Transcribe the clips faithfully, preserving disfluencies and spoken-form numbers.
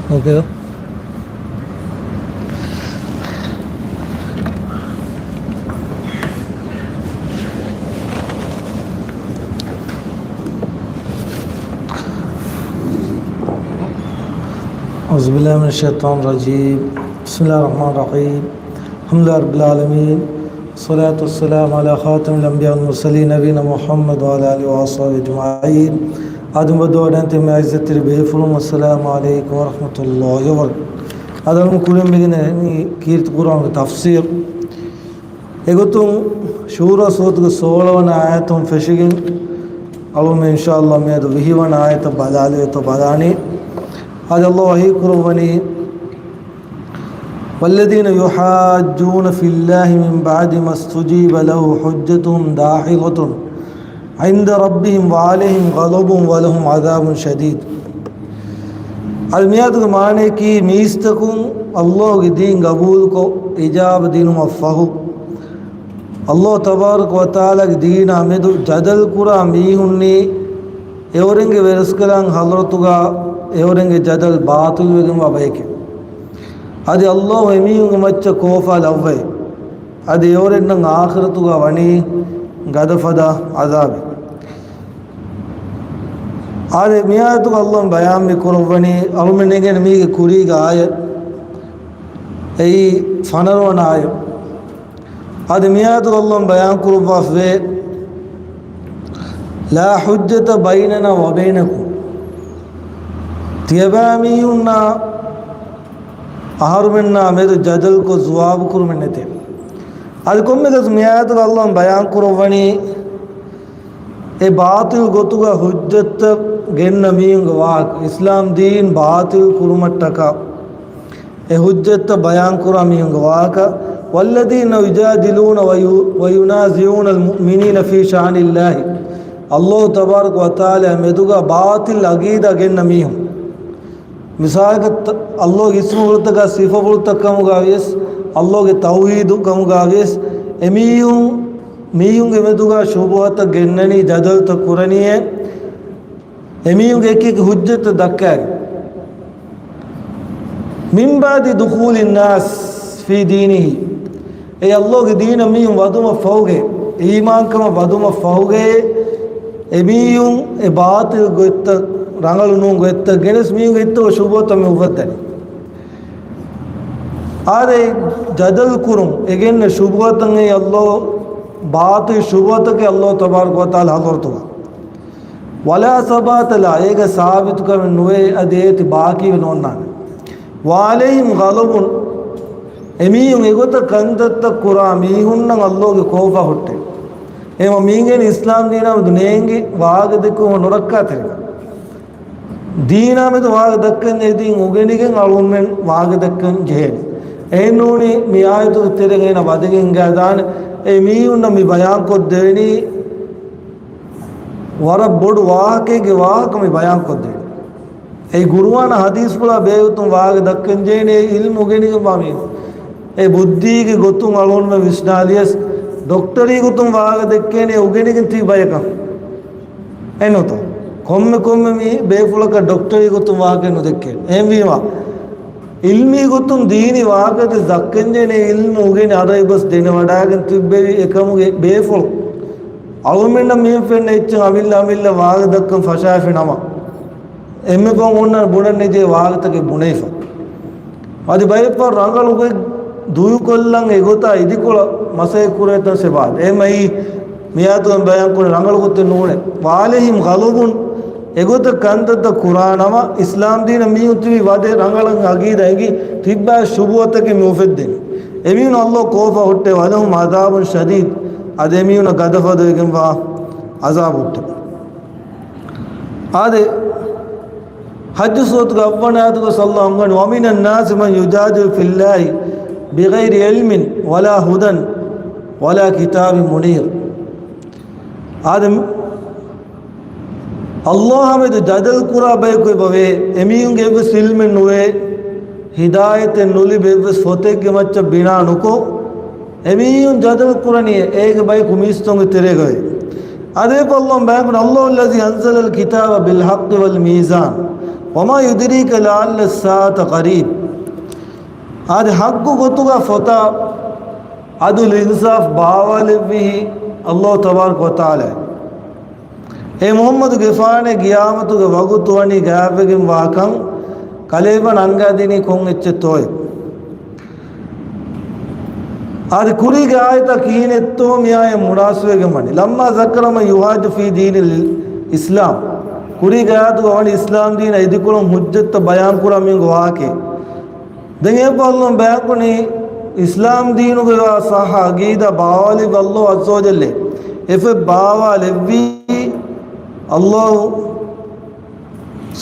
Okay. أعوذ بالله من الشيطان الرجيم. بسم الله الرحمن الرحيم. الحمد لله رب العالمين. والصلاة والسلام على خاتم الأنبياء والمرسلين نبينا محمد وعلى آله وأصحابه أجمعين. އާދެ، މި ވަޑައިގަންނަވާ ތިމާ އިއްޒަތްތެރި ބޭފުޅުން، السلام عليكم ورحمة الله وبركاته. އަދި އަޅުގަނޑު ކުރިން މިގެން ކީރިތި ޤުރްއާނުގެ ތަފްސީރު. އެގޮތުން ޝޫރާ ސޫރަތުގެ ސޯޅަވަނަ އާޔަތުން ފެށިގެން އަޅުގަނޑު އިންޝާﷲ މިއަދު ވިހިވަނަ އާޔަތަށް ބަލާލިޔަތޯ ބަލާނީ. އަދި ﷲ ވަޙީ ކުރައްވަނީ، والذين يحاجون في الله من بعد ما استجيب له حجتهم داحضة عند ربهم وعليهم غضب ولهم عذاب شديد. އަދި މިއާޔަތުގެ މާނަޔަކީ، މީސްތަކުން ﷲ ގެ ދީން ގަބޫލުކޮށް އިޖާބަ ދިނުމަށް ފަހު، ﷲ ތަބާރަކަ ވަތަޢާލާގެ ދީނާ މެދު ޖަދަލު ކުރާ މީހުންނީ، އެއުރެންގެ ވެރިރަސްކަލާނގެ ޙަޟްރަތުގަ އެއުރެންގެ ޖަދަލު ބާޠިލުވެގެންވާ ބަޔެކޭ. އަދި ﷲ އެމީހުންގެ މައްޗަށް ކޯފާ ލައްވައޭ. އަދި އެއުރެންނަށް އާޚިރަތުގަ ވަނީ ގަދަފަދަ ޢަޛާބެއް. އާދެ، މިއާޔަތުގަ ﷲ ބަޔާން މި ކުރައްވަނީ، އަޅުމެން އެނގޭނެ މީގެ ކުރީގެ އާޔަތް، އެއީ ފަނަރަވަނަ އާޔަތް. އަދި މިއާޔަތުގަ ﷲ ބަޔާން ކުރައްވާފަވޭ، لا حجة بيننا وبينكم. ތިޔަބައިމީހުންނާ އަހަރުމެންނާ މެދު ޖަދަލުކޮށް ޒުވާބު ކުރުމެއް ނެތޭ. އަދި ކޮންމެ ގޮތަކަށް މިއާޔަތުގަ ﷲ ބަޔާން ކުރައްވަނީ، އެ ބާޠިލް ގޮތުގަ ޙުއްޖަތްތައް ގެންނަ މީހުންގެ ވާހަކަ، އިސްލާމް ދީން ބާޠިލް ކުރުމަށްޓަކާ އެ ޙުއްޖަތްތައް ބަޔާން ކުރާ މީހުންގެ ވާހަކަ، والذين يجادلون وينازعون المؤمنين في شأن الله، ﷲ ތަބާރަކަ ވަތަޢާލާ މެދުގަ ބާޠިލް ޢަޤީދާ ގެންނަ މީހުން. މިސާލަކަށް، ﷲ ގެ އިސްމުފުޅުތަކާ ސިފަފުޅުތައް ކަމުގަ ވިޔަސް، ﷲ ގެ ތައުޙީދު ކަމުގަ ވިޔަސް، އެމީހުން، މީހުންގެ މެދުގަ ޝުބުހަތައް ގެންނަނީ، ޖަދަލުތައް ކުރަނީއޭ، އެމީހުންގެ އެކި އެކި ޙުއްޖަތްތައް ދައްކާގެން. من بعد دخول الناس في دينه، އެ ﷲ ގެ ދީނަށް މީހުން ވަދުމަށް ފަހުގައި، އީމާންކަމަށް ވަދުމަށް ފަހުގައި، އެމީހުން އެ ބާޠިލް ގޮތްތައް، ރަނގަޅު ނޫން ގޮތްތައް ގެނެސް މީހުންގެ ހިތުގަ ޝުބުހަތައް މި އުފައްދަނީ. އާދެ، ޖަދަލު ކުރުން، އެ ގެންނަ ޝުބުހަތަކީ ﷲ، ބާޠިލް ޝުބުހަތަކީ ﷲ ތަބާރަކަ ވަތަޢާލާ ޙަޟްރަތުގަ. ولا ثبات لها، އޭގަ ސާބިތުކަމެއް ނުވޭ، އަދި އޭތި ބާކީވެ ނޯންނާނެ. وعليهم غضب، އެމީހުން އެގޮތަށް ކަންތައްތައް ކުރާ މީހުންނަށް ﷲ ގެ ކޯފާ ހުއްޓޭ. އެހެންވީމަ މީގެން އިސްލާމް ދީނާ މެދު ނޭނގި ވާހަކަ ދެއްކުމަށް ނުރައްކާތެރިކަން. ދީނާ މެދު ވާހަކަ ދައްކަން އެދިން އުގެނިގެން އަޅުގަނޑުމެން ވާހަކަ ދައްކަން ޖެހޭނެ. އެހެންނޫނީ މި އާޔަތުގެ ތެރޭގަ އޭނަ ވަދެގެން ހިނގާދާނެ. އެ މީހުންނަށް މި ބަޔާންކޮށްދެވެނީ ވަރަށް ބޮޑު ވާހަކައެއްގެ ވާހަކަ މި ބަޔާންކޮށްދެވޭ. އެ ޤުރުއާނާ ޙަދީޘްފުޅާ ބެހޭގޮތުން ވާހަކަ ދައްކަން ޖެހޭނެ އިލްމު އުގެނިގެންވާ މީހުން. އެ ބުއްދީގެ ގޮތުން އަޅުގަނޑުމެން ވިސްނާލިޔަސް، ޑޮކްޓަރީ ގޮތުން ވާހަކަ ދެއްކޭނެ އުގެނިގެން ތިބި ބަޔަކަށް. އެނޫންތޯ؟ ކޮންމެ ކޮންމެ މީ ބޭފުޅަކަށް ޑޮކްޓަރީ ގޮތުން ވާހަކަ ނުދެއްކޭނެ. އެހެންވީމަ، އިލްމީ ގޮތުން ދީނީ ވާހަކަ ދައްކަން ޖެހޭނެ އިލްމު އުގެނި އަރަބި ބަސް ދެނެވަޑައިގެން ތިއްބެވި އެކަމުގެ ބޭފުޅު. އަޅުގަނޑަށް މިހެން ފެންނަ އެއްޗެއް އަމިއްލަ އަމިއްލަ ވާހަކަ ދައްކަން ފަށާފި ނަމަ، އެންމެ ފަހުން އޮންނަ ބުނަން ނެތް ވާހަކަތަކެއް ބުނެފަ. އަދި ބައެއްފަހަރު ރަނގަޅު ގޮތް ދުރުކޮށްލަން އެގޮތާ އިދިކޮޅަށް މަސައްކަތް ކުރޭތަން ސެބާދ. އެހެންވީމަ މިއާޔަތުން ބަޔާން ކުރި ރަނގަޅު ގޮތެއް ނޫނޭ. وعليهم غضب، އެގޮތަށް ކަންތައްތައް ކުރާނަމަ، އިސްލާމް ދީނަށް މީހުން ތިބި ވަދެ ރަނގަޅަށް އަގީދާ އެނގި ތިއްބާ ޝުބުހަތަކެއް މި އުފެއްދެނީ. އެމީހުން ﷲ ކޯފާ ހުއްޓޭ، ولهم عذاب شديد، އަދި އެމީހުންނަށް ގަދަފަދަވެގެންވާ ޢަޛާބު ހުއްޓޭ. އާދެ، ޙައްޖު ސޫރަތުގެ އަށްވަނަ އާޔަތުގަ ﷲ އަންގަނީ، ومن الناس من يجادل في الله بغير علم ولا هدى ولا كتاب منير. އާދެ، ﷲ މެދު ޖަދަލު ކުރާ ބަޔަކު އެބަވޭ، އެމީހުންގެ އެއްވެސް ޢިލްމެއް ނުވޭ، ހިދާޔަތެއް ނުލިބި އެއްވެސް ފޮތެއްގެ މައްޗަށް ބިނާ ނުކޮށް، އެމީހުން ޖަދަލު ކުރަނީ އޭގެ ބަޔަކު މީސްތަކުންގެ ތެރޭގައި. އާދެ، ﷲ ބަޔާން ކުރަނީ، الله الذي أنزل الكتاب بالحق والميزان وما يدريك لعل الساعة قريب. އާދެ، ޙައްޤު ގޮތުގަ ފޮތާ ޢަދުލު އިންސާފު ބާވާލެއްވީ ﷲ ތަބާރަކަ ވަތަޢާލާ. އޭ މުޙައްމަދުގެފާނޭ، ޤިޔާމަތުގެ ވަގުތު ވަނީ ގާތްވެގެން ވާކަން ކަލޭގެފާނު އަންގާދިނީ ކޮން އެއްޗެއްތޯއޭ؟ އަދި ކުރީގެ އާޔަތަށް ކިހިނެއްތޯ މި އާޔަތް މުނާސަބަވެގެން ވަނީ؟ لما ذكر من يحاج في دين الإسلام. ކުރީގެ އާޔަތުގަ ވަނީ އިސްލާމް ދީނަށް އިދިކޮޅުން ޙުއްޖަތްތައް ބަޔާންކުރާ މީހުންގެ ވާހަކައެއް. ދެން އެއަށްފަހު ﷲ ބަޔާންކުރަނީ އިސްލާމް ދީނުގެ ޞައްޙަ ޢަޤީދާ ބާވާލެއްވި ﷲ ޢައްޒަ ވަޖައްލަ އެ ފޮތް ބާވާލެއްވީ ﷲ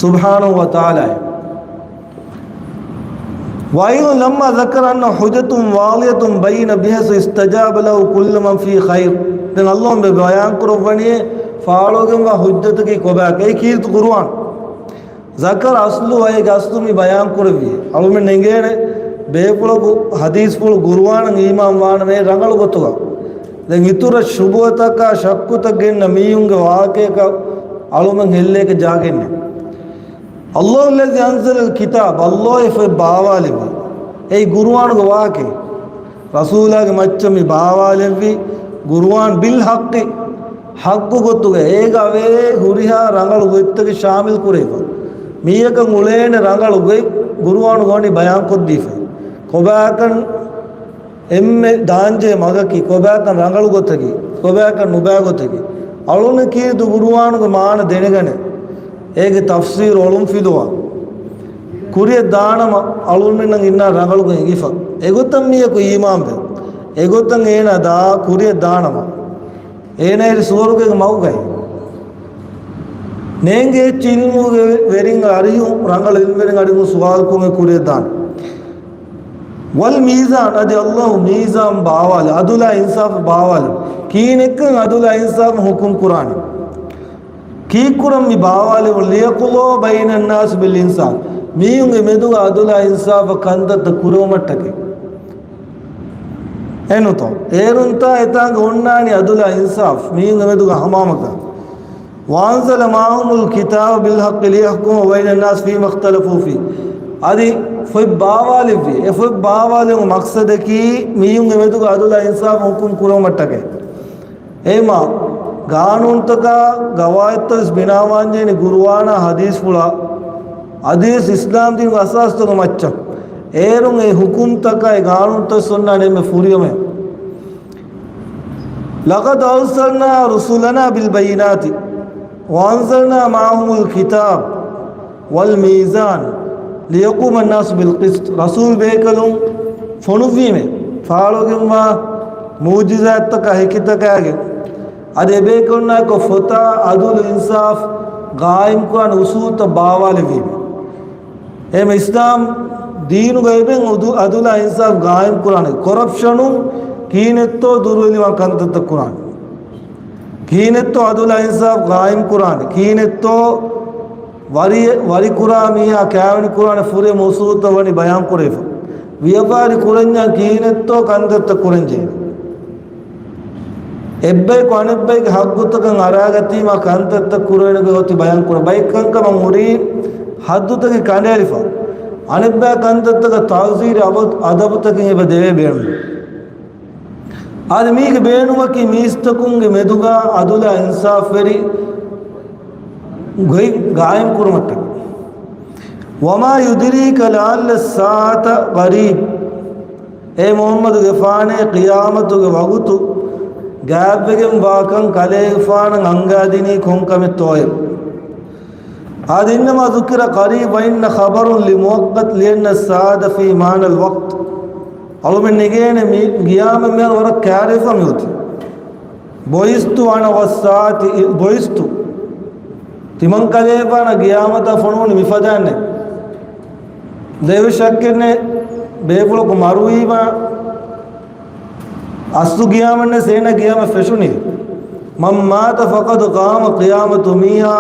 ސުބްޙާނަހޫ ވަތަޢާލާ. وأيضا لما ذكر أنه حجة واضحة بينة بحيث يستجاب له كل من فيه خير. ދެން ﷲ މި ބަޔާންކުރައްވަނީ ފާޅުވެގެންވާ ޙުއްޖަތަކީ ކޮބާކަން. އެއީ ކީރިތި ޤުރުއާން. ޛަކަރަ އަޞްލު އޭގެ އަޞްލު މި ބަޔާންކުރެއްވި. އަޅުމެން އެނގޭނެ ބޭފުޅަކު ޙަދީޘްފުޅު ޤުރުއާނަށް އީމާން ވާނަމޭ ރަނގަޅު ގޮތުގަ. ދެން އިތުރަށް ޝުބުހަތަކާ ޝައްކުތައް ގެންނަ މީހުންގެ ވާހަކަޔަކަށް އަޅުމެން ހެއްލޭކަށް ޖާގައެއް ނެތް. الله الذي أنزل الكتاب، ﷲ އެ ފޮތް ބާވާލެއްވި. އެއީ ޤުރުއާނުގެ ވާހަކައެއް. ރަސޫލާގެ މައްޗަށް މި ބާވާލެއްވި ޤުރުއާން، بالحق، ޙައްޤު ގޮތުގަ، އޭގަ އަވޭ ހުރިހާ ރަނގަޅު ގޮތްތަކެއް ޝާމިލް ކުރެވިފަ. މީހަކަށް އުޅޭނެ ރަނގަޅު ގޮތް ޤުރުއާނުގަ ވަނީ ބަޔާންކޮށްދީފަ. ކޮބާކަން އެންމެ ދާންޖެހޭ މަގަކީ، ކޮބާކަން ރަނގަޅު ގޮތަކީ، ކޮބާކަން ނުބައި ގޮތަކީ. އަޅުން ކީރިތި ޤުރުއާނުގެ މާނަ ދެނެގަނެ، އޭގެ ތަފްސީރު އޮޅުންފިލުވާ، ކުރިއަށް ދާނަމަ އަޅުންމެންނަށް އިންނާ ރަނގަޅުގޮތް އެނގިފަ. އެގޮތަށް މީހަކު އީމާންވެ، އެގޮތަށް އޭނާ ދާ ކުރިއަށް ދާނަމަ، އޭނާ އިރު ސުވަރުގޭގެ މަގުގައި. ނޭނގޭ އެއްޗެއް ޢިލްމުގެ ވެރިން އަރިހު، ރަނގަޅު ޢިލްމުވެރިން އަރިހު ސުވާލުކޮށް އެ ކުރިއަށް ދާނެ. والميزان، އަދި ﷲ މީޒާން ބާވާލެ، ޢަދުލާ އިންސާފު ބާވާލެ. ކީނެއްކަން ޢަދުލާ އިންސާފު ޙުކުމް ކުރާނެ. ކީއްކުރަން މި ބާވާލެވުނު؟ ليقضى بين الناس بالإنصاف، މީހުންގެ މެދުގަ ޢަދުލާ އިންސާފަށް ކަންތައްތައް ކުރެވުމަށްޓަކައި. އެނުތޯ؟ އޭރުންތާ އެތާނގަ އޮންނާނީ ޢަދުލާ އިންސާފު މީހުންގެ މެދުގަ ހަމަހަމަކަން. وأنزل معهم الكتاب بالحق ليحكم بين الناس فيما اختلفوا فيه. އަދި ފޮތް ބާވާލެއްވި. އެ ފޮތް ބާވާލެވުމުގެ މަޤްޞަދަކީ މީހުންގެ މެދުގަ ޢަދުލާ އިންސާފު ޙުކުމް ކުރުމަށްޓަކައި. އެހެންމާ، ޤާނޫނުތަކާ ޤަވާޢިދުތައް ވެސް ބިނާވާންޖެހެނީ ޤުރުއާނާ ޙަދީޘްފުޅާ، ޙަދީޘް އިސްލާމްދީނުގެ އަސާސްތަކުގެ މައްޗަށް. އޭރުން އެ ޙުކުމްތަކާ އެ ޤާނޫނުތައް ވެސް އޮންނާނެ އެންމެ ފުރިހަމަޔަށް. لقد أرسلنا رسلنا بالبينات وأنزلنا معهم الكتاب والميزان ليقوم الناس بالقسط. ރަސޫލް ބޭކަލުން ފޮނުއްވީމޭ، ފާޅުވެގެންވާ މުޢުޖިޒާތްތަކާ ހެކިތަކާގެން. އަދި އެބޭކަލުންނާއެކު ފޮތާ ޢަދުލު އިންސާފު ޤާއިމްކުރާނެ އުޞޫލުތައް ބާވާލެއްވީމޭ. އެހެން އިސްލާމް ދީނުގައި އެބައިން ޢަދު-، ޢަދުލާ އިންސާފު ޤާއިމް ކުރާނެ. ކޮރަޕްޝަނުން ކިހިނެއްތޯ ދުރުހެލިވާން ކަންތައްތައް ކުރާނެ. ކިހިނެއްތޯ ޢަދުލާ އިންސާފު ޤާއިމް ކުރާނެ. ކިހިނެއްތޯ ވަރި-، ވަރިކުރާ މީހާ ކާވެނި ކުރާނެ ފުރިހަމަ އުޞޫލުތައް ވަނީ ބަޔާން ކުރެވިފަ. ވިޔަފާރި ކުރަންޏާ ކިހިނެއްތޯ ކަންތައްތައް ކުރަންޖެހޭ. އެއްބަޔަކު އަނެއްބައެއްގެ ޙައްޤުތަކަށް އަރާގަތީމާ ކަންތައްތައް ކުރެވޭނެ ގޮތް އޮތީ ބަޔާން ކުރަން. ބައެއް ކަންކަމަށް ހުރީ ޙައްދުތަކެއް ކަނޑައެޅިފަ. އަނެއްބައި ކަންތައްތަކަށް ތަޢުޒީރު އަބަ-، އަދަބުތަކެއް އެބަ ދެވޭ ބޭނުން. އަދި މީގެ ބޭނުމަކީ މީސްތަކުންގެ މެދުގަ ޢަދުލާ އިންސާފުވެރި ގޮތް ޤާއިމް ކުރުމަށްޓަކައި. وما يدريك لعل الساعة قريب. އޭ މުޙައްމަދުގެފާނޭ، ޤިޔާމަތުގެ ވަގުތު ގާތްވެގެން ވާކަން ކަލޭގެފާނަށް އަންގާދިނީ ކޮންކަމެއްތޯއޭ؟ އާދެ، إنما ذكر قريب وإنه خبر لمؤقت لأن الساعة في معنى الوقت. އަޅުމެން ނެގޭނެ މި ޤިޔާމަތް މިހާރު ވަރަށް ކައިރިވެފަ މިއޮތީ. بعثت أنا والساعة، بعثت. ތިމަން ކަލޭގެފާނަށް ޤިޔާމަތާ ފޮނުވުނީ މިފަދައިންނޭ. ދެވި ޝައްކެއްނެއް، ބޭފުޅަކު މަރުވީމާ، އަސްލު ޤިޔާމަތްނެއް ސޭނަ ޤިޔާމަތް ފެށުނީ. من مات فقد قام قيامته، މީހާ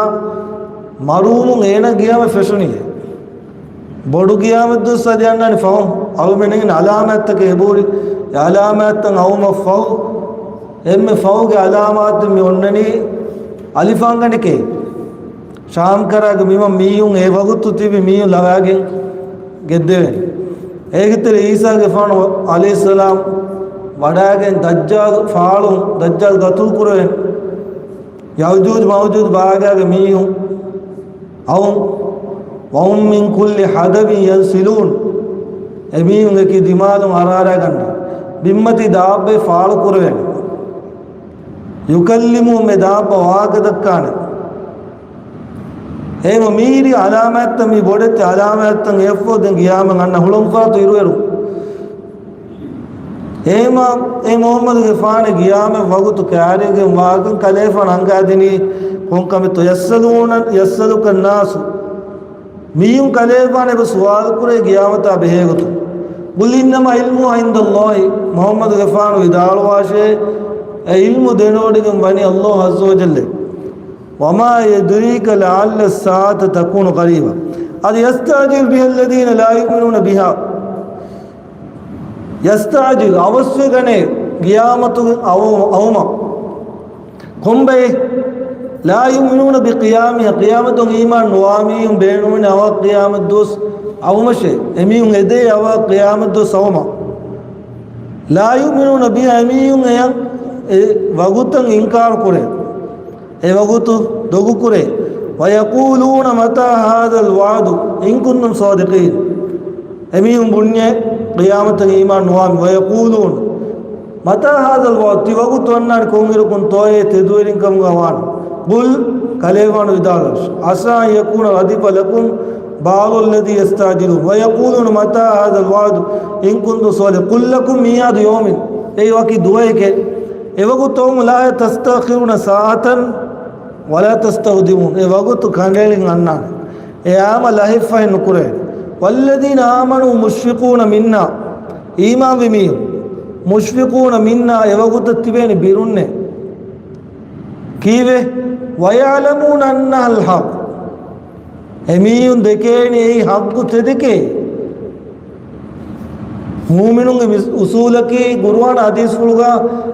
މަރުވުމުން އޭނަ ޤިޔާމަތް ފެށުނީ. ބޮޑު ޤިޔާމަތް ދުވަސް އަދި އަންނާނީ ފަހުން. އަޅުމެން އިން އަލާމާތްތަކެއް އެބަހުރި. އެ އަލާމާތްތައް އައުމަށް ފަހު، އެންމެ ފަހުގެ އަލާމާތު މި އޮންނަނީ އަލިފާންގަނޑެކޭ. ޝާމް ކަރާގެ މިމަ މީހުން އެ ވަގުތު ތިބި މީހުން ލަވާގެން ގެއްދެވެން. އޭގެތެރެ އީސާގެފާނު ޢަލައިހިއްސަލާމް ވަޑާގެން ދައްޖާލު ފާޅުން، ދައްޖާލު ގަތުލު ކުރެވެން. ޔައުޖޫޖު މައުޖޫޖު ބާގާގެ މީހުން އައުން، وهم من كل حدب ينسلون. އެމީހުން އެކި ދިމާލުން އަރާރާ ގަންނަ. ބިންމަތީ ދާއްބައެއް ފާޅު ކުރެވެން. يكلمهم، އެ ދާއްބަ ވާހަކަ ދައްކާނެ. އެހެމަ މީރި އަލާމާތްތައް، މީ ބޮޑެތި އަލާމާތްތައް އެއަށްފަހު ދެން ގިޔާމަ އަންނަ ހުޅަނގުފަރާތު އިރުއެރު. އެހެމަ އެ މުޙައްމަދުގެފާނެ ގިޔާމަ ވަގުތު ކާރިގެން ވާކަން ކަލޭފާނު އަންގާދިނީ ކޮންކަމެއްތޯ؟ يسألون، يسألك الناس. މީހުން ކަލޭފާނެ ބަސް ސުވާލު ކުރޭ ގިޔާމަތާ ބެހޭގޮތުން. قل إنما علمها عند الله. މުޙައްމަދުގެފާނު ވިދާޅުވާށޭ، އެ ޢިލްމު ދެނެވޮޑިގެން ވަނީ ﷲ ޢައްޒަ ވަޖައްލައަށް. وما يدريك لعل الساعة تكون قريبا. އަދި يستعجل بها الذين لا يؤمنون بها. يستعجل، އަވަސްވެގަނޭ ގިޔާމަތުގެ އައު-، އައުމަށް. ކޮންބައެއް؟ لا يؤمنون بقيامها، ޤިޔާމަތުން އީމާން ނުވާ މީހުން ބޭނުމެއް ނެތް އަވަހަށް ޤިޔާމަތް ދުވަސް އައުމަށޭ. އެމީހުން އެދޭ އަވަހަށް ޤިޔާމަތް ދުވަސް އައުމަށް. لا يؤمنون بها، އެމީހުން އެޔަށް އެ ވަގުތަށް އިންކާރު ކުރޭ. އެ ވަގުތު ދޮގުކުރޭ. ويقولون متى هذا الوعد إن كنتم صادقين. އެމީހުން ބުންޏޭ ޤިޔާމަތަށް އީމާން ނުވާ މީހުން. ويقولون متى هذا الوعد، ތި ވަގުތު އަންނާނީ ކޮންއިރަކުންތޯއޭ ތެދުވެރިންކަމުގަ ވާން؟ قل، ކަލޭފާނު ވިދާޅުވާށި، عسى أن يكون ردف لكم بعض الذي يستعجلون. ويقولون متى هذا الوعد إن كنتم صادقين. قل لكم ميعاد يوم، އެއީ ވަކި ދުވަހެކޭ. އެވަގުތު އައުމުން، لا تستأخرون ساعة ولا تستقدمون، އެ ވަގުތު ކަނޑައެޅިގެން އަންނާނެ. އެ އާމަ ލަހެއްފަހެއް ނުކުރޭ. والذين آمنوا مشفقون منها، އީމާންވި މީހުން، مشفقون منها، އެ ވަގުތަށް ތިބޭނެ ބިރުންނޭ. ކީއްވެ؟ ويعلمون أنها الحق، އެމީހުން ދެކޭނީ އެއީ ޙައްޤު ތެދެކޭ. މޫމިނުންގެ މި އުސޫލަކީ ޤުރުއާން ޙަދީޘްފުޅުގަ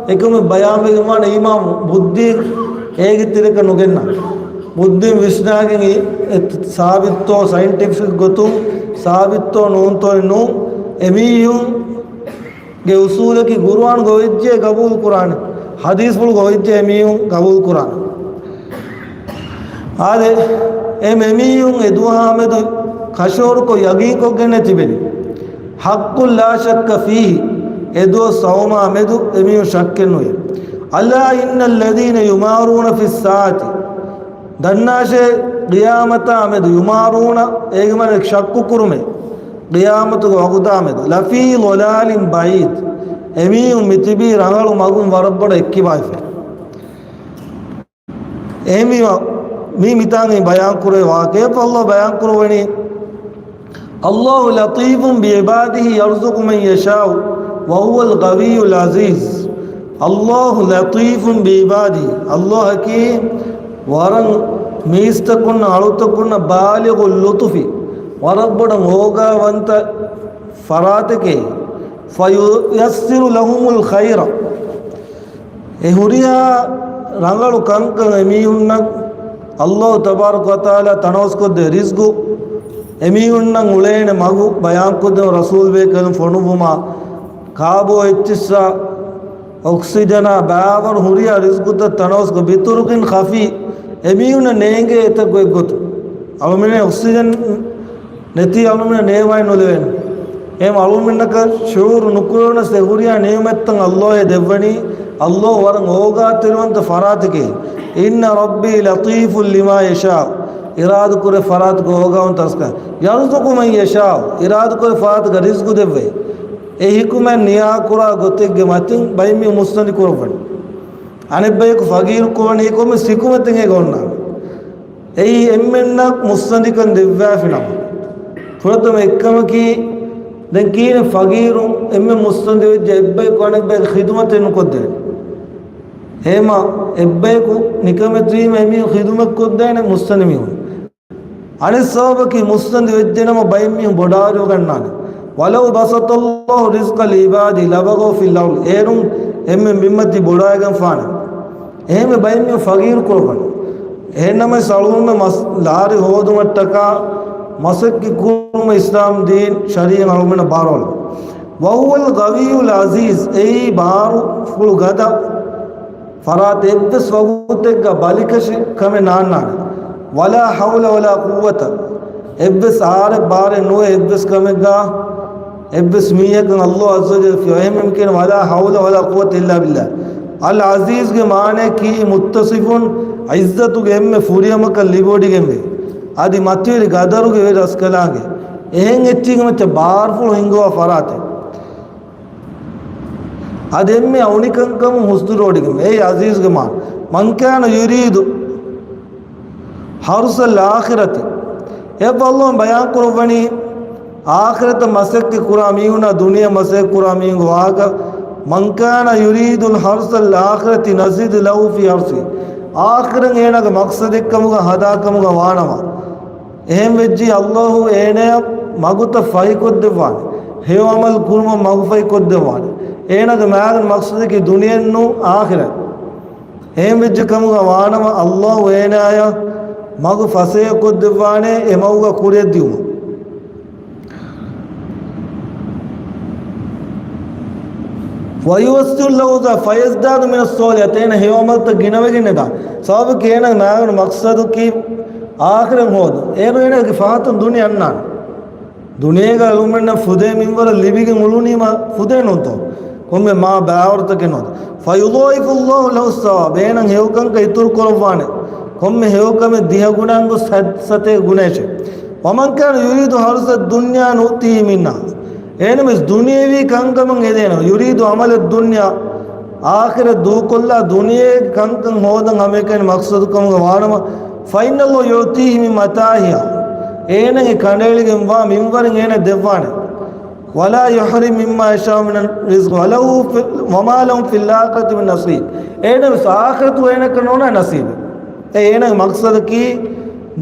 އެކަމެއް ބަޔާންވެގެން ވާނެ، އީމާން ބުއްދި އޭގެ ތެރެކަށް ނުގެންނަ. ބުއްދިން ވިސްނާގެން އެ، އެ ސާބިތުތޯ، ސައިންޓިފިކް ގޮތުން ސާބިތުތޯ ނޫންތޯ ނޫން، އެމީހުންގެ އުސޫލަކީ ޤުރުއާންގަ އޮވެއްޖެ ޤަބޫލު ކުރާނެ، ޙަދީޘްފުޅުގަ އޮވެއްޖެ އެމީހުން ޤަބޫލު ކުރާނެ. އާދެ، އެ މެމީހުން އެ ދުވަހާ މެދު ކަށަވަރުކޮށް ޔަގީންކޮށްގެންނެ ތިބެނީ. حق لا شك فيه، އެ ދުވަސް އައުމާ މެދު އެމީހުން ޝައްކެއް ނުވޭ. ألا إن الذين يمارون في الساعة، ދަންނާށޭ، ޤިޔާމަތާ މެދު، يمارون، އޭގެ މާނަ ޝައްކު ކުރުމޭ، ޤިޔާމަތުގެ ވަގުތާ މެދު، لفي ضلال بعيد، އެމީހުން މިތިބީ ރަނގަޅު މަގުން ވަރަށް ބޮޑަށް އެއްކިބާވެފަ. އެހެންވީމަ، މީ މިތާނގައި ބަޔާންކުރެވޭ ވާހަކައެއް ﷲ ބަޔާންކުރައްވަނީ، الله لطيف بعباده يرزق من يشاء وهو القوي العزيز. الله لطيف بعباده، ﷲ އަކީ ވަރަށް މީސްތަކުންނަށް އަޅުތަކުންނަށް بالغ اللطف، ވަރަށް ބޮޑަށް އޯގާވަންތަ ފަރާތެކޭ. فييسر لهم الخير، އެ ހުރިހާ ރަނގަޅު ކަންކަން އެމީހުންނަށް ﷲ ތަބާރަކަ ވަތަޢާލާ ތަނަވަސްކޮށްދޭ. ރިޒްގު، އެމީހުންނަށް އުޅޭނެ މަގު ބަޔާންކޮށްދޭ. ރަސޫލުބޭކަލުން ފޮނުއްވުމާ، ކާބޯ އެއްޗިއްސާ، އޮކްސިޖަނާ ބާވަރު ހުރިހާ ރިޒްގުތައް ތަނަވަސްކޮށް، بطرق خفي، އެމީހުންނަށް ނޭނގޭ އެތައް ގޮތްގޮތުން. އަޅުމެން އޮކްސިޖަން ނެތީ އަޅުމެންނަށް ނޭވާއެއް ނުލެވޭނެ. އެހެން އަޅުމެންނަކަށް ޝުޢޫރު ނުކުރެވުނަސް އެ ހުރިހާ ނިޢުމަތްތައް ﷲ އެ ދެއްވަނީ، ﷲ ވަރަށް އޯގާތެރިވަންތަ ފަރާތެކޭ. إن ربي لطيف لما يشاء، އިރާދަކުރެ ފަރާތުގަ އޯގާވަންތަ ރަސްކަ. يرزق من يشاء، އިރާދަކުރެ ފަރާތުގަ ރިޒްގު ދެއްވޭ. އެ ޙިކުމަތް ނިޔާކުރާ ގޮތެއްގެ މަތިން ބައެއް މީހުން މުއްސަނދި ކުރައްވަނީ. އަނެއްބަޔަކު ފަގީރު ކުރަނީ ކޮންމެސް ޙިކުމަތެއް އޭގަ އޮންނާނެ. އެއީ އެންމެންނަށް މުއްސަނދިކަން ދެއްވާފި ނަމަ. ފުރަތަމަ އެއްކަމަކީ، ދެން ކީނެ ފަގީރުން އެންމެން މުއްސަނދި ވެއްޖެ އެއްބަޔަކު އަނެއްބަޔަކަށް ޚިދުމަތެއް ނުކޮށްދޭނެ. އެހެމަ އެއްބަޔަކު ނިކަމެތިވީމަ އެމީހުން ޚިދުމަތް ކޮށްދޭނެ މުއްސަނދި މީހުން. އަނެއް ސަބަބަކީ މުއްސަނދި ވެއްޖެނަމަ ބައެއް މީހުން ބޮޑާވެރިވެގަންނާނެ. ولو بسط الله الرزق لعباده لبغوا في الأرض. އޭރުން އެންމެން ބިންމަތީ ބޮޑާވެގެންފާނެ. އެހެންވެ ބައެއް މީހުން ފަގީރު ކުރައްވަނީ. އެހެންނަމަވެސް އަޅުގަނޑުމެން މަސް-، ލާރި ހޯދުމަށްޓަކާ މަސައްކަތް ކުރުމަށް އިސްލާމް ދީން ޝަރީޢަތް އަޅުގަނޑުމެންނަށް ބާރުއަޅަ. وهو القوي العزيز، އެއީ ބާރުފުޅު ގަދަ ފަރާތެއް، އެއްވެސް ވަގުތެއްގަ ބަލިކަށި ކަމެއް ނާންނާނެ. ولا حول ولا قوة، އެއްވެސް އާރެއް ބާރެއް ނުވޭ އެއްވެސް ކަމެއްގަ، އެއްވެސް މީހަކަށް އައްލާހު ޢައްޒަ ވަޖައްލަ ފިޔަވައި އެހެން ކިޔަނީ، ولا حول ولا قوة إلا بالله. އަލް ޢަޒީޒްގެ މާނައަކީ متصف، ޢިއްޒަތުގެ އެންމެ ފުރިހަމަކަން ލިބިވޮޑިގެންވޭ. އަދި މަތިވެރި ގަދަރުގެ ވެރި ރަސްކަލާނގެ. އެހެން އެއްޗިހި މައްޗަށް ބާރުފުޅު ހިންގުވާ ފަރާތެއް. އަދި އެންމެ އައުނިކަންކަމުން ހުސްދުރުވޮޑިގެން. އެއީ ޢަޒީޒްގެ މާނަ. من كان يريد حرث الآخرة. އެއަށް އައްލާހު ބަޔާން ކުރައްވަނީ، އާޚިރަތަށް މަސައްކަތް ކުރާ މީހުންނާ ދުނިޔެ މަސައްކަތް ކުރާ މީހުންގެ ވާހަކަ، من كان يريد حرث الآخرة نزد له في حرثه. އާޚިރަތް އޭނާގެ މަޤްޞަދެއްކަމުގަ ހަދާކަމުގަ ވާނަމަ، އެހެން ވެއްޖެ އައްލާހު އޭނަޔަށް މަގުތައް ފަހިކޮށްދެއްވާނެ. ހެޔޮ ޢަމަލު ކުރުމަށް މަގު ފަހިކޮށްދެއްވާނެ. އޭނާގެ މާގަނޑު މަޤްޞަދަކީ ދުނިޔެއެއްނޫން އާޚިރަތް. އެހެން ވެއްޖެ ކަމުގަ ވާނަމަ، އައްލާހު އޭނާޔަށް މަގު ފަސޭހަކޮށްދެއްވާނެ އެ މަގުގަ ކުރިއަށްދިއުމަށް. ويوسع له ذلك فيزداد من الصالحات. އޭނަ ހެޔޮ ޢަމަލުތައް ގިނަވެގެން ނެދާނެ. ސަބަބަކީ އޭނަ މާގަނޑު މަޤްޞަދަކީ އާޚިރަތް ހޯދުން. އޭރު އޭނަގެ ފަހަތުން ދުނިޔެ އަންނާނެ. ދުނިޔޭގަ އަޅުގަނޑުމެންނަށް ފުދޭ މިންވަރަށް ލިބިގެން އުޅުނީމަ ފުދޭ ނޫންތޯ؟ ކޮންމެ މާ ބާވަރުތަކެއް ނުވަތަ. فيضاعف الله له الثواب. އޭނަ ހެޔޮކަންކަން އިތުރު ކުރައްވާނެ. ކޮންމެ ހެޔޮކަމެއް ދިހަ ގުނައިން ގޮސް ސަތޭކަ ގުނައެއް. ومن كان يريد حرث الدنيا نؤته منها. އޭނަ ވެސް ދުނިޔެވީ ކަންކަމަށް އެދޭނަ. يريد عمل الدنيا، އާޚިރަތް ދޫކޮށްލާ ދުނިޔޭގެ ކަންކަން ހޯދަން ހަމައެކަނި މަޤްޞަދު ކަމުގަ ވާނަމަ، فإن الله يؤتيه من متاعها. އޭނަގެ ކަނޑައެޅިގެންވާ މިންވަރެއް އޭނަ ދެއްވާނެ. ولا يحرمه مما يشاء من الرزق وله في، وما له في الآخرة من نصيب. އޭނަ ވެސް އާޚިރަތު އޭނަކަށް ނޯންނާ ނަސީބެއް. އެ އޭނަގެ މަޤްޞަދަކީ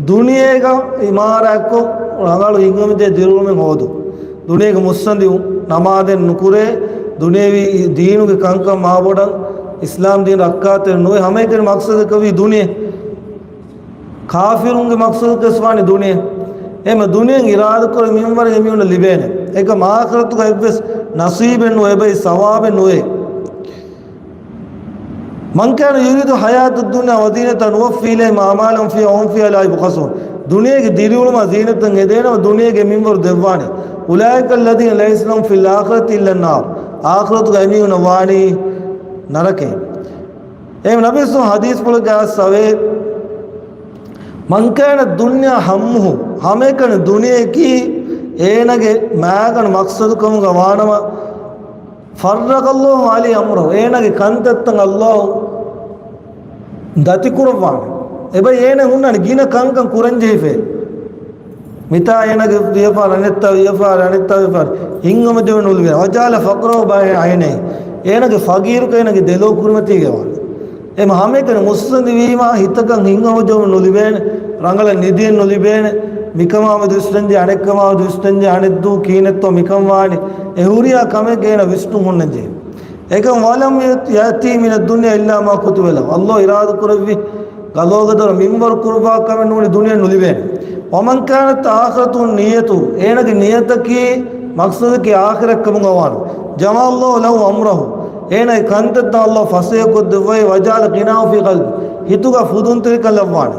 ދުނިޔޭގަ އިމާރާތްކޮށް ރަނގަޅު ހިނގަމިދޭ ދިރިއުޅުމެއް ހޯދުން. ދުނިޔޭގެ މުއްސަނދި ނަމާދެއް ނުކުރޭ، ދުނިޔެވީ ދީނުގެ ކަންކަން މާބޮޑަށް އިސްލާމް ދީން ރައްކާތެރި ނުވެ، ހަމައެކަނި މަޤްޞަދަކަށްވީ ދުނިޔެ. ކާފިރުންގެ މަޤްޞަދަކަސް ވާނީ ދުނިޔެ. އެމަ ދުނިޔެ އިރާދަކުރި މިންވަރެއް އެމީހުންނަށް ލިބޭނެ. އެކަމް އާޚިރަތުގަ އެއްވެސް ނަސީބެއް ނުވޭ، އެބައި ސަވާބެއް ނުވޭ. من كان يريد الحياة الدنيا وزينتها نوف إليهم أعمالهم فيها وهم فيها لا يبخسون. ދުނިޔޭގެ ދިރިއުޅުމާ ޒީނަތަށް އެދޭނަމަ ދުނިޔޭގެ މިންވަރު ދެއްވާނެ. أولئك الذين ليس لهم في الآخرة إلا النار. އާޚިރަތުގަ އެމީހުންނަށް ވާނީ ނަރަކައެއް. އެ ނަބީ ސައް ޙަދީޘްފުޅެއްގަ އައްސަވޭ، من كانت الدنيا همه، ހަމައެކަނި ދުނިޔެއަކީ އޭނަގެ މާގަނޑު މަޤްޞަދު ކަމުގަ ވާނަމަ، فرق الله عليه أمره، އޭނަގެ ކަންތައްތައް އައްލާހު ދަތިކުރައްވާނެ. އެބައި އޭނަ ހުންނާނެ ގިނަ ކަންކަން ކުރަންޖެހިފައި. މިތާ އޭނަގެ ވިޔަފާރި، އަނެއްތާ ވިޔަފާރި، އަނެއްތާ ވިޔަފާރި، ހިތްހަމަޖެހުން ނުލިބޭ. وجعل فقره بين عينيه، އޭނަގެ ފަގީރުކަން އޭނަގެ ދެލޯ ކުރިމަތީގަ ވާނެ. އެމަ ހަމައެކަނި މުއްސަނދިވީމާ ހިތަކަށް ހިތްހަމަޖެހުން ނުލިބޭނެ، ރަނގަޅަށް ނިދިއެއް ނުލިބޭނެ، މިކަމާމެދު ވިސްނަންޖެ، އަނެއްކަމާމެދު ވިސްނަންޖެ، އަނެއްދޫ ކީނެއްތޯ މިކަން ވާނީ، އެ ހުރިހާ ކަމެއްގަ އޭނަ ވިސްނުން ހުންނަންޖެހޭ. އެކަމް ولم يأته من الدنيا إلا ما كتب له، އައްލާހު އިރާދަކުރެއްވި ގަލޯގަދަރު މިންވަރު ކުރުވާ ކަމެއް ނޫނީ ދުނިޔެ ނުލިބޭނެ. ومن كانت آخرته نيته، އޭނަގެ ނިޔަތަކީ މަޤްޞަދަކީ އާޚިރަތް ކަމުގަ ވާނެ. جمع الله له أمره، އޭނަގެ ކަންތައްތައް އައްލާހު ފަސޭހަކޮށްދެއްވައި، وجعل غناه في قلبه، ހިތުގަ ފުދުންތެރިކަން ލައްވާނެ.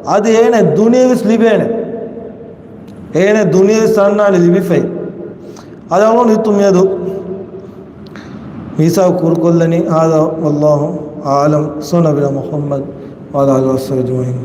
އަދި އޭނަ ދުނިޔެވެސް ލިބޭނެ. އޭނަ ދުނިޔެވެސް އަންނާނެ ލިބިފައި. އަދި އަޅުގަނޑު ހިތު މިއަދު މިސާލު ކުރުކޮށްލަނީ. هذا والله أعلم. صلى الله على محمد وعلى آله وصحبه أجمعين.